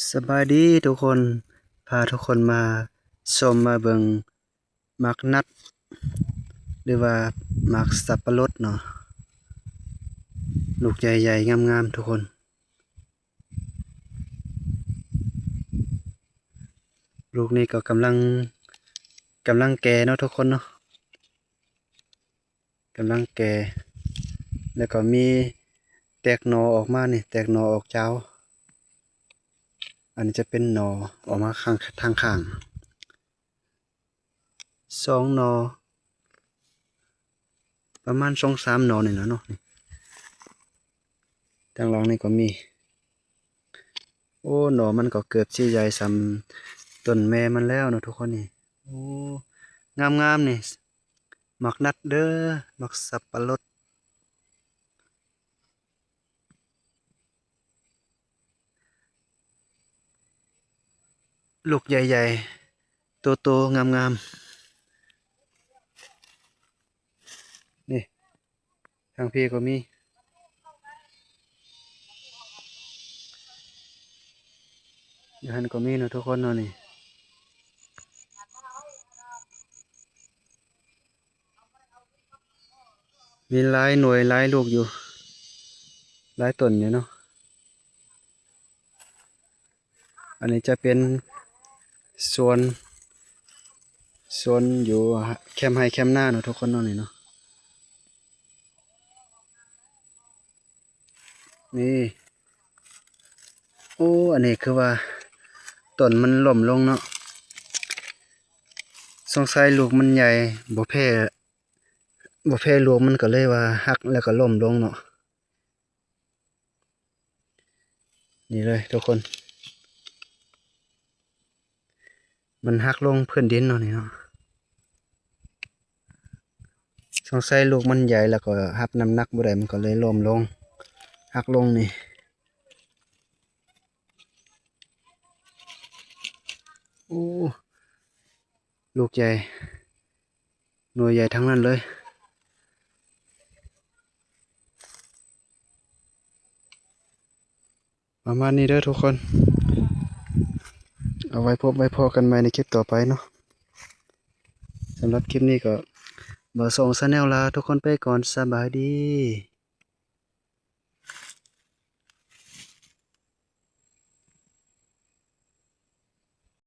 ສະບາຍດີທຸກຄົນ, ພາທຸກຄົນມາຊົມມາເບິ່ງໝາກນັດ ຫຼືວ່າໝາກສັບປະລົດເນາະ, ລູກໃຫຍ່ໆ ງາມໆ ທຸກຄົນ. ລູກນີ້ກໍກຳລັງ ກຳລັງແກ່ເນາະທຸກຄົນເນາະ. ກຳລັງແກ່ ແລ້ວກໍມີແຕກໜໍ່ອອກມານີ້, ແຕກໜໍ່ອອກຈາວ. ອັນນີ້ຈະເປັນໜໍ່ອອກມາຂ້າງ ທາງຂ້າງ ສອງໜໍ່ ປະມານສອງສາມໜໍ່ນີ້ແຫຼະເນາະ. ນີ້ ທາງຫຼັງນີ້ກໍມີ. ໂອ້ ໜໍ່ມັນກໍເກືອບຊິໃຫຍ່ສ່ຳຕົ້ນແມ່ມັນແລ້ວເນາະທຸກຄົນນີ້. ໂອ້ ງາມໆ ນີ້ ໝາກນັດເດີ້ ໝາກສັບປະລົດ ລູກໃຫຍ່ໆ ໂຕໆ ງາມໆ ນີ້. ທາງພີ້ກໍມີ ຢູ່ຫັ້ນກໍມີເນາະທຸກຄົນເນາະນີ້. ມີຫຼາຍໜ່ວຍຫຼາຍລູກຢູ່ ຫຼາຍຕົ້ນຢູ່ເນາະ. ອັນນີ້ຈະເປັນສວນ ສວນຢູ່ແຄມໄຮ່ແຄມນາເນາະທຸກຄົນເນາະນີ້ເນາະ. ນີ້ ໂອ້ ອັນນີ້ຄືວ່າຕົ້ນມັນລົ້ມລົງເນາະ, ສົງໄສລູກມັນໃຫຍ່ ບໍ່ແພ້ ບໍ່ແພ້ລູກ ມັນກໍເລີຍວ່າຫັກ ແລ້ວກໍລົ້ມລົງເນາະ. ນີ້ເລີຍທຸກຄົນ ມັນຫັກລົງພື້ນດິນເນາະນີ້ເນາະ. ສົງໄສລູກມັນໃຫຍ່ ແລ້ວກໍຮັບນ້ຳໜັກບໍ່ໄດ້ ມັນກໍເລີຍລົ້ມລົງ ຫັກລົງນີ້. ໂອ້ ລູກໃຫຍ່ ໜ່ວຍໃຫຍ່ທັງນັ້ນເລີຍ. ປະມານນີ້ເດີ້ທຸກຄົນ. ເອົາໄວ້ພົບໄວ້ພໍ້ກັນໃໝ່ໃນຄລິບຕໍ່ໄປເນາະ. ສຳລັບຄລິບນີ້ກໍ ບ່າວສອງ Channel ລາທຸກຄົນໄປກ່ອນ. ສະບາຍດີ.